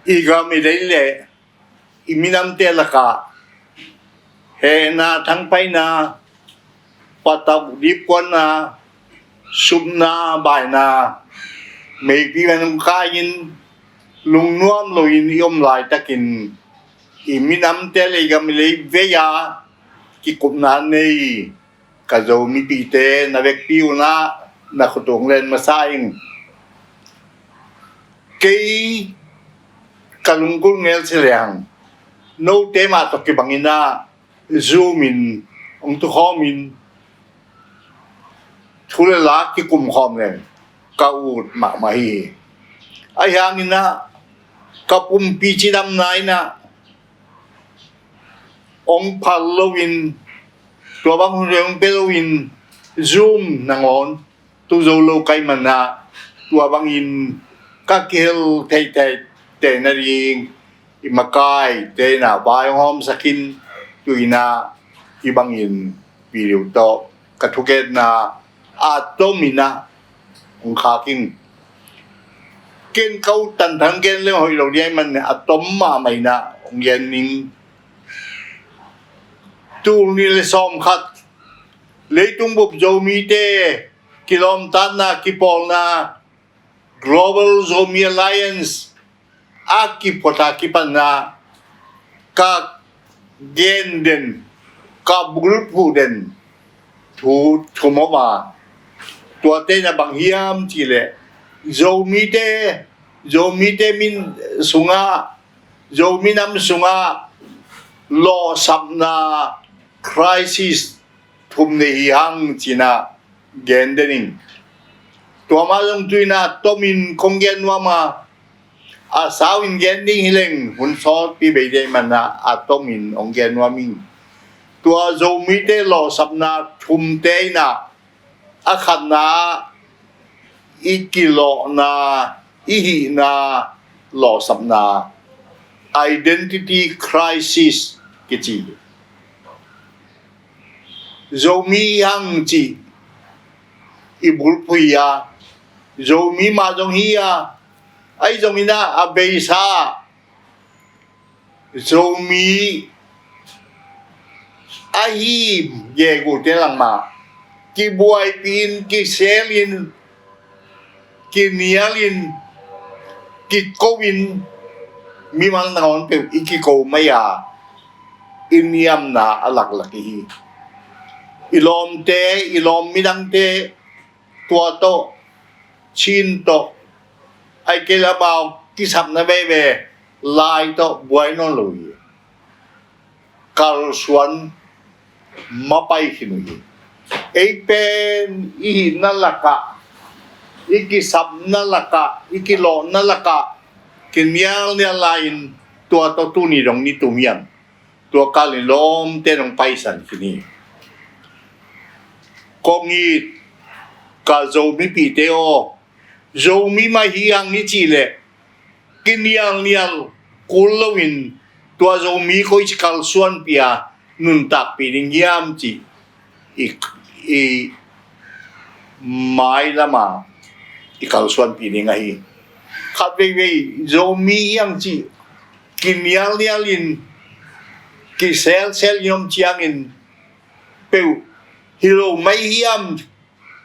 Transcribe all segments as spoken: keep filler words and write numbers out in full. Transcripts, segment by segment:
I gam i lei le i minamte lakah hehna, thangpaihna, patauh dipkuatna, supna, baina, meipi man hong kai-in lungnuam loin i om laitakin i minamte le i gam i lei vei-a kikupna nei ka Zomipihte na vekpi un ah na khut uh hong len masa ing. Kei ka lunggulh ngel ci leng note mah tawh kibangin ah Zoom in hong tukhawmin thu le la kikumkhawm leng ka ut mahmah hi. Ahi hangin ah ka pumpi cidamna in ah hong phal loin, tua bang hun hong pia loin Zoom nangawn tu zo lo ka hih manin ah tua bangin ka kihel theithei theihna ding i makaite in ah vai hong hawmsak in, tu-in ah hih bangin video tawh ka thugenna a tomin ah hong khak ing. Ken ka ut tantan gen leng hoih lo ding ahih manin a tom mahmah in ah hong gen ning. Tul nih le sawmkhat leitung bup Zomite kilawmtatna, kipawlna, Global Zomi Alliance a kiphuat a kipanna ka gen den, ka bulphuh den thu thum om a, tuate in ah bang hiam cih leh Zomite, Zomite min sungah, Zomi nam sungah lawhsapna crisis thum nei hi hang ci-in ah gen den ing. Tua mah zong tu-in ah tomin kong gen nuam a, a sau in gen ding hi leng hun sawtpi bei ding ahih manin ah a tomin hong gen nuam ing. Tua Zomite lawhsapna thumte in ah a khatna i kilawhna, i hihna lawhsapna, identity crisis kici. Zomi hi hang cih i bulphuh hi a, Zomi mah zong hi a, ahi zongin ah a beisa Zomi ahi gegu te langmah kibuaipih in, kisel in, kinial in, kiko in, mimal nangawn peuh i kiko mai a, i niamna a laklak i hi. I lawmte, i lawm midangte, tua tawh, Chin tawh, ahih kei leh amau kisapna veve lai tawh buai nawn lo hi. Kalsuan mapai khin uh hi. Ei pen i hihna lakah, i kisapna lakah, i kilawhna lakah kinialnial lai-in tua tawh tuni dong ni tum hiam? Tua kalin lawmte in hong paisan khin hi. Kong it ka Zomipihte aw, Zomi mah hi hang i cih leh kinialnial kul loin tua Zomi koici kalsuanpih a nuntakpih ding hiam cih i, i mailam a i kalsuanpih ding ahi. Khat veivei Zomi hi hang cih kinialnial in, kiselsel in om ciangin peuh hi lo mai hiam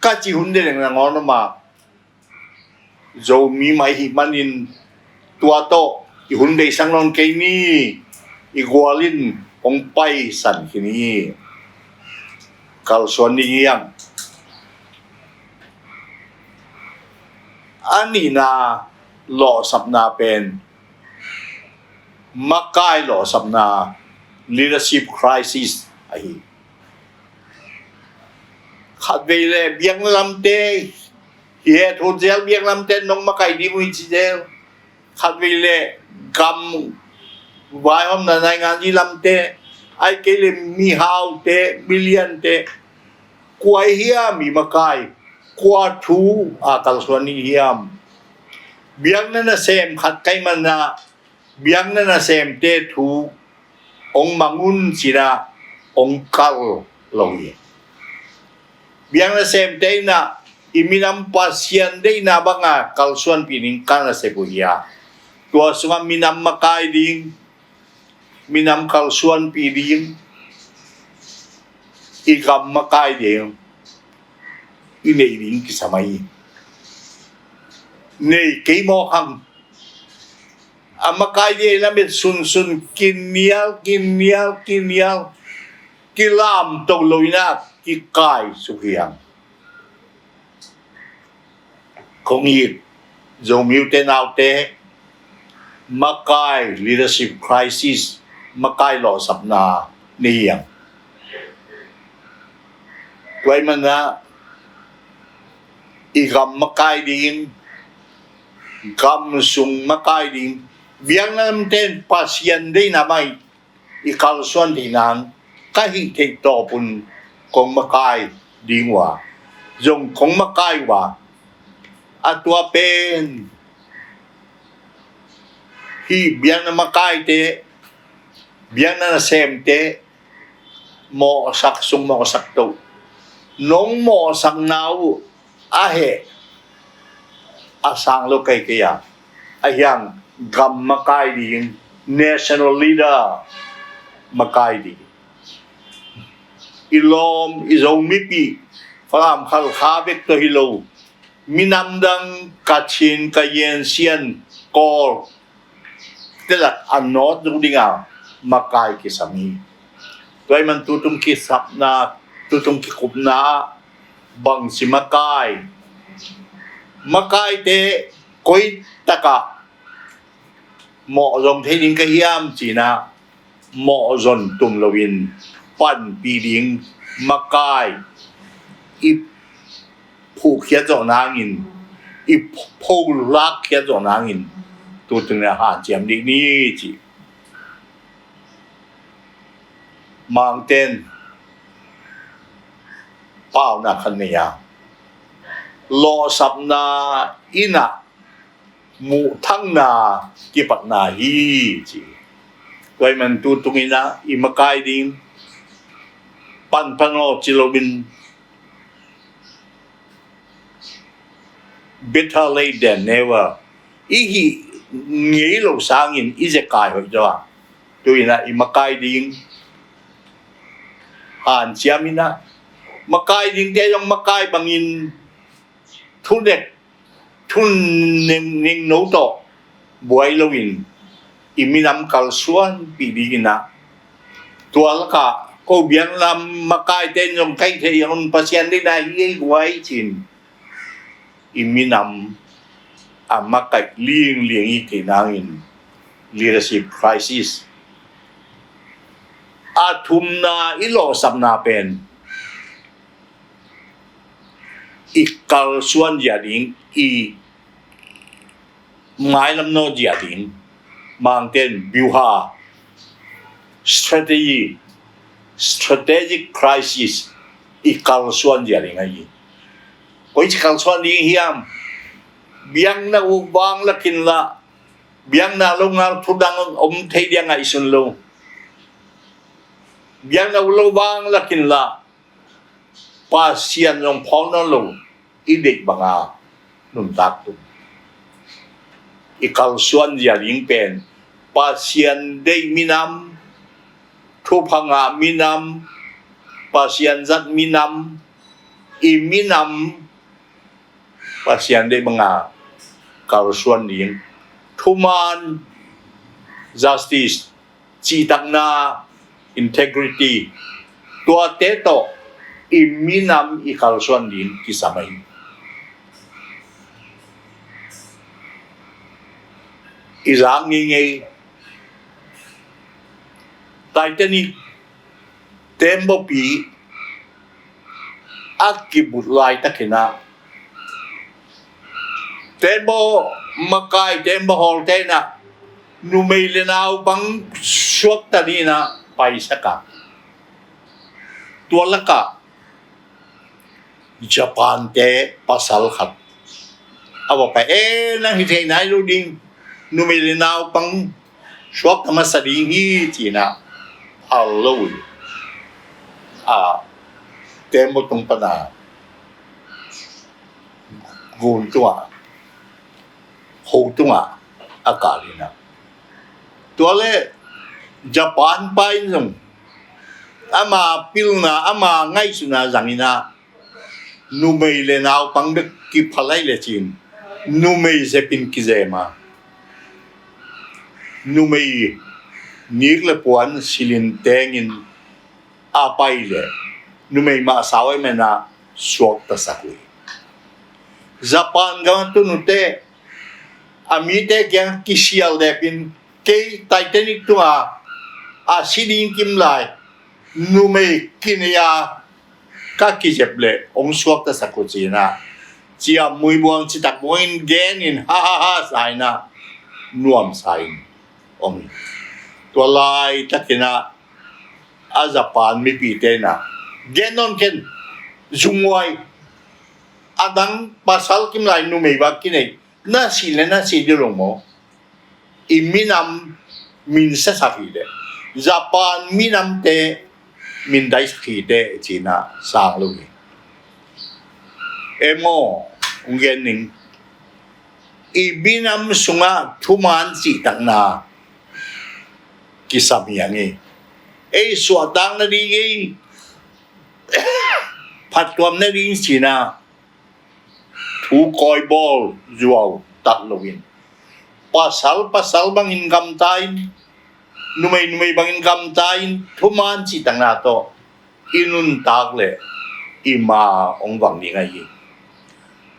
ka cih hun ding leng nangawn om a, Zomi mah i hih manin tua tawh i hun beisak nawn kei ni. I gual in hong paisan khin hi. Kalsuan ding hiam? A nihna lawhsapna pen makai lawhsapna, leadership crisis ahi. Khat vei leh biakna lamte hi, het hun zel biakna lamte nong makai ding uh hi ci zel. Khat vei leh gam vaihawmna naingan i lamte, ahih kei leh mihaute, miliante, kua i hiam i makai, kua thu a kalsuan i hiam? Biakna nasem khat ka hih manin ah biakna nasemte thu hong mang un ci-in ah hong kal lo hi. Biakna nasemte in ah i minam Pasian deihna banga kalsuanpih ding ka nasep uh hi a, Tua sungah minam makai ding, minam kalsuanpih ding, i gam makai ding, i neih ding kisam ahi. Nei kei mawk hang. A makai ding lamet sunsun kinial, kinial, kinial, kilamto lo in ah kikai suk hi hang. Kong it Zomi ute naute, makai leadership crisis, makai lawhsapna nei hi hang. Tua ahih manin ah i gam makai ding, gam sung makai ding, biakna lamte in Pasian deihna mah i kalsuan theih nang ka hih theih tawpin kong makai ding uh a, zong kong makai uh a, a tua pen hih biakna makaite, biakna nasemte, mawhsak sung mawhsak to, nong mawhsakna uh a heh a sang lo kaikai a, a hiang gam makai ding, national leader makai ding. I lawm, i Zomipih, Falam Khalkha bek tawh hi lo, minam dang, Kachin, Kayin, Sian, Kawl, telak a nawt ding a makai kisam hi. Tua ahih man tutung kisapna, tutung kikupna bangci makai, makaite koi takah mawhzon thei ding ka hiam ci-in ah mawhzon tum loin panpih ding makai i phuhkhiat zawh nangin, i pholak khiat zawh nangin tutung in ah hanciam ding ni ci. Mangte'n paunak khat nei a, lawhsapna in ah muhthangna kipatna hi ci. Tua ahih man tutung in ah i makai ding, panpang aw ci loin, better late than never. I hih ngei lo sangin i zekai hoih zaw a, tu in ah i makai ding hanciam in ah, makai dingte zong makai bangin thunek, thuneng, nengno tawh buai loin i minam kalsuanpih ding in ah, tua lakah ko biakna makaite in zong ka hih theih hun Pasian deihna hi ei guai ci-in i minam a makaih lingliang i theih nangin leadership crisis. A thumna i lawhsapna pen i kalsuan zia ding, i mailam nawn zia ding, Mangte'n byuha, strategy, strategic crisis i kalsuan zia ding ahi. Koici kalsuan ding hiam? Biakna uh vanglakin la, biakna lo ngal thu dang om thei dia ngaihsun lo. Biakna uh lo vanglakin la, Pasian zong phawk nawn lo, i deih banga nuntak tum. I kalsuan zia ding pen Pasian deih minam, thupha ngah minam, Pasian zat minam, i minam Pasian deih banga kalsuan ding, thuman, justice, cihtakna, integrity, tuate tawh i minam i kalsuan ding kisam ahi. I zak ngeingei, Titanic tembaw pi a kibut laitakin ah, tembaw makai, tembaw hawlte in ah numei le naupang suakta ni in ah paisak a, tua lakah Japan-te pasal khat a va pai, "E, nang hih theih nai lo ding, numei le naupang suakta masa ding hi," ci-in ah phal lo hi. A tembaw tung pana gun tungah, ho tungah a kal in ah. Tua le Japan pa in zong ama pilna, ama ngaihsutna zangin ah numei le naupang bek kipha lai le cin numei zepin kizem a, numei nik le puan silin tengin a pai le numei mah sau ai mena suaktasak uh hi. Japan gam a tun uh teh a mite kiang kisial depin kei Titanic tunga a si ding kim lai numei kinei a ka kizep le hong suaktasak uh cin ah ciam mui buang citak buangin genin ha ha ha sa in ah nuamsa in om hi. Tua laitakin ah a Japan mipite in ah gen nawn ken zunghuai a dang pasal kim lai numei bang kinei na si le na si dih lo maw? I minam min siasak hi teh, Japan minamte min daisak hi teh cin ah sang lo hi. Emaw, hong gen ning, i minam sungah thuman cihtakna kisam hi ang hi. Ei suahtak nading, ei phattuam nading cin ah thu kawi bawl zuau tak loin pasal pasal bangin gamta in, numei numei bangin gamta in thuman cihtakna tawh i nuntak le i ma hong vang ding ahi hi.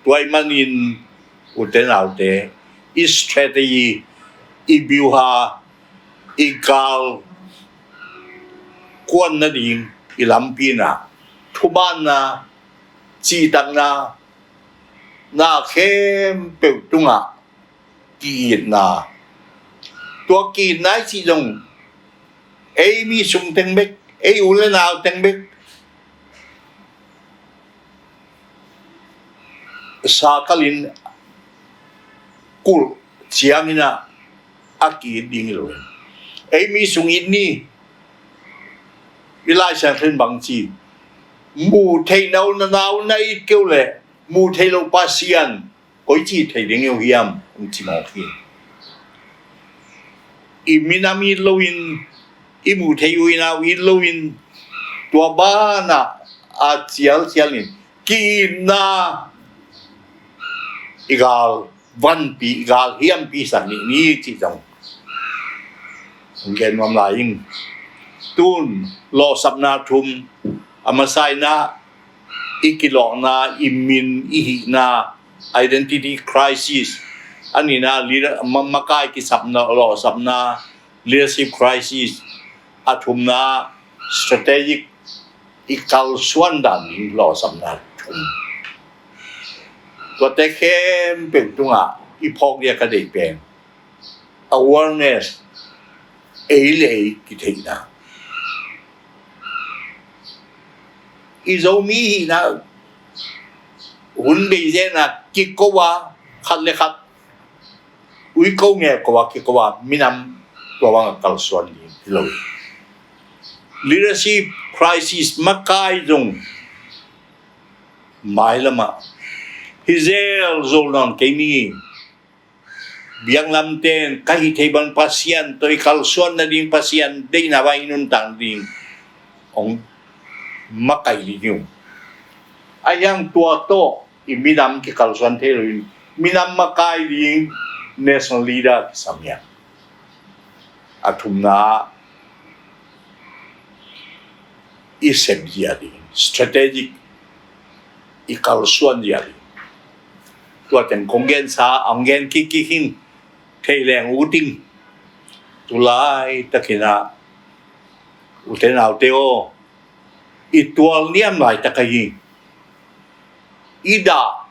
Tua ahih manin ute naute, i strategy, i biuha, i gal kuan nading i lampi in ah thumanna, cihtakna, na khempeuh tungah ki-itna. Tua ki-itna i cih zong ei mi sung teng bek, ei u le nau teng bek sakalin kulh ciangin ah a ki-it ding hi lo. Ei mi sung it ni, i Lai Siangtho in bang ci, muh theih na u na nau na it kei uh leh muh theih loh Pasian koici thei ding hi uh hiam, hong ci mawk hi. I minam it loin, i muh theih u i nau it loin, tua banah a cialcial in ki-itna i gal vanpi, i gal hiampi sak nih ni cih zong hong gen nuam lai ing. Tun lawhsapna thum, a masa in ah i kilawhna, i min, i hihna, identity crisis. A nihna, leader, ma-, makai kisapna, lawhsapna, leadership crisis. A thumna, strategic, i kalsuan dan ding lawhsapna thum. Tuate khempeuh tungah i phawk ding a ka deih pen awareness, ei le ei kitheihna. I Zomi hihna hun bei zen a kiko a, khat le khat ui ko nge ko a kiko a, minam tua bang a kalsuan ding hi lo. Leadership crisis, makai zong mailam ah hi zel zo nawn kei ni. Biaknamte'n ka hih theih bang Pasian tawh i kalsuan nading, Pasian deihna bang i nuntak ding hong makai ding hi uh. Ahi hang tua tawh i minam kikalsuan thei loin minam makai ding national leader kisam hi a. A thumna, i sep zia ding, strategic, i kalsuan zia ding. Tua teng kong gensa, hong gen kikkik ing, thei leng ut ing. Tu laitakin ah ute naute aw, i tualniam laitak ahi hi. I dah,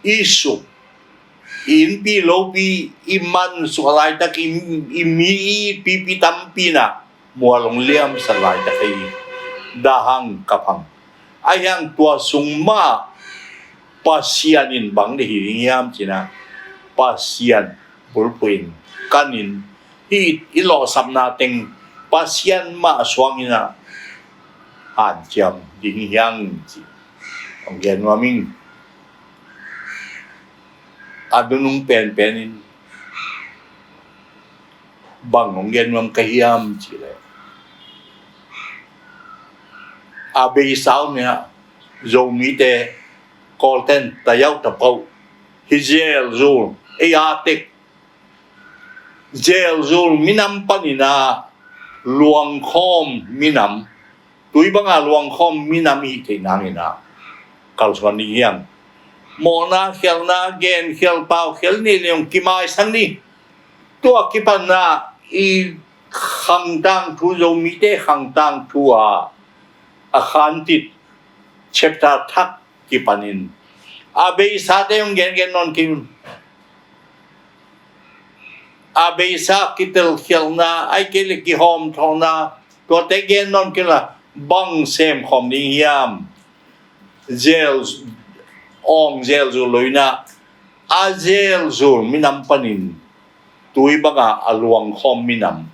i suk, i innpi lopi, i man suk a laitak, i, i mi, i pipi tampi in ah mual hong liamsak laitak ahi hi. Dah hang, kap hang. Ahi hang tua sung mah Pasian in bang deih hi ding hiam cih in ah, Pasian bulphuh in, kan in, hih i lawhsapna teng Pasian mah suang in ah hanciam ding hi hang ci hong gen nuam ing. A nunung penpen in Bang hong gen nuam ka hiam cih leh, a beisa uh nia, Zomite, Kawlten, tayau tapau, hi zelzul, ei a tek, zelzul minam panin a luangkhawm minam, tui banga luangkhawm minam i hih theih nangin a kalsuan ding hiam? Mawhna khialhna, gen khial, pau khial ni leng kimaisak ni. Tua kipan a i Khang Tangthu, Zomite Khang Tangthu a, a khantit chapter thak kipanin a beisate hong gengen nawn kei un. A beisa kitelkhialhna, ahih kei leh kihawmthawhna, tuate gen nawn kei un la, bang semkhawm ding hiam? Zel, awng zelzul lo in a, a zelzul minam panin tui banga a luangkhawm minam.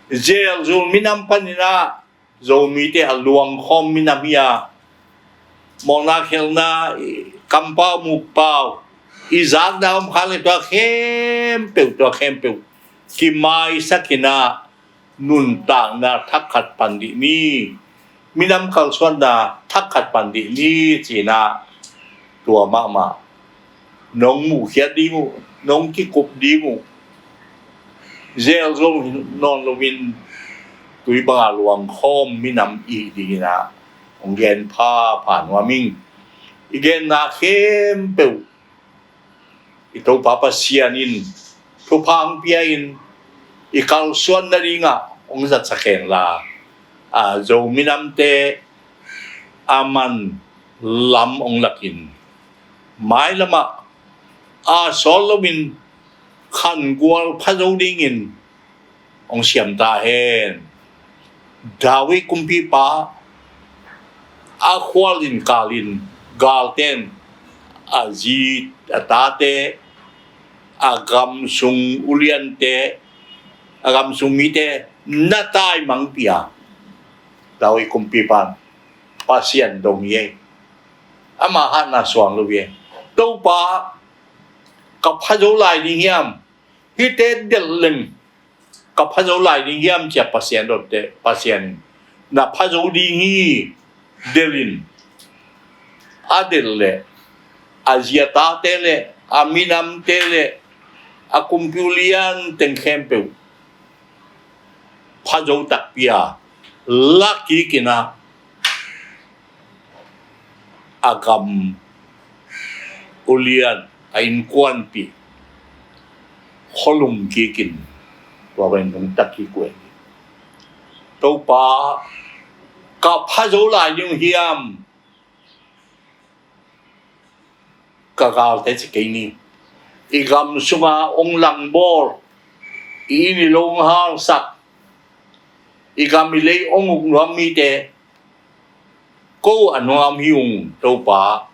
Zelzul minam panin a Zomite a luangkhawm minam hi a, mawhna khialhna, i kampau mukpau, i zakna om kha leh tua khempeuh, tua khempeuh kimaisak in a, nuntakna thak khat pan dih ni, minam kalsuanna thak khat pan dih ni ci-in a, tua mahmah nong muhkhiat ding uh, nong kikup ding uh, zelzul nawn loin tui banga luangkhawm minam i hih dingin a hong gen phapha nuam ing. I genna khempeuh i Topa Pasian in thupha hong pia in, i kalsuan nadingah hong zatsak hen la, a, Zo minamte a man lam hong lakin, mailamah a sawt loin khangual phazo dingin hong siam ta hen. David kumpipa a khualzin kalin, galten a zi, a tate, a gamsung uliante, a gamsung mite na taimangpih a, David kumpipa Pasian dong hi ei. Ama hatna suang lo hi ei. Topa, ka phazo lai ding hiam? Hihte delh leng ka phazo lai ding hiam ci-a Pasian dot teh, Pasian in na phazo ding hi, delh in. A delh leh a zi a tate leh a minamte leh a kumpi ulian teng khempeuh phazo takpi a la kik in a, a gam ulian, a innkuanpih khualum kik in, tua bangin nungta kik uh hi. Topa, ka phazo lai ding uh hiam? Ka galte ci kei ni. I gam sunga hong langbawl, i inn i lo hong halsak, i gam i lei hong uk nuam mite, ko a nuam hi ung Topa,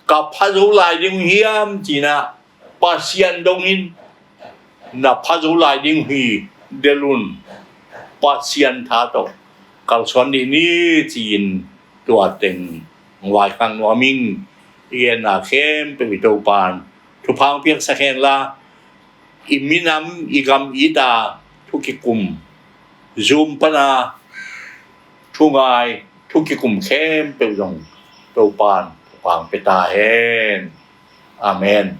ka phazo lai ding uh hiam ci-in a Pasian dong in, na phazo lai ding uh hi, delh un, Pasian tha tawh kalsuan dih ni ci-in tua teng vaikhak nuam ing. I genna khempeuh i Topan thupha hong piaksak hen la, i minam, i gam, i ta thu kikum, Zoom pana thu ngai, thu kikum khempeuh zong Topan thupha hong pia ta hen. Amen.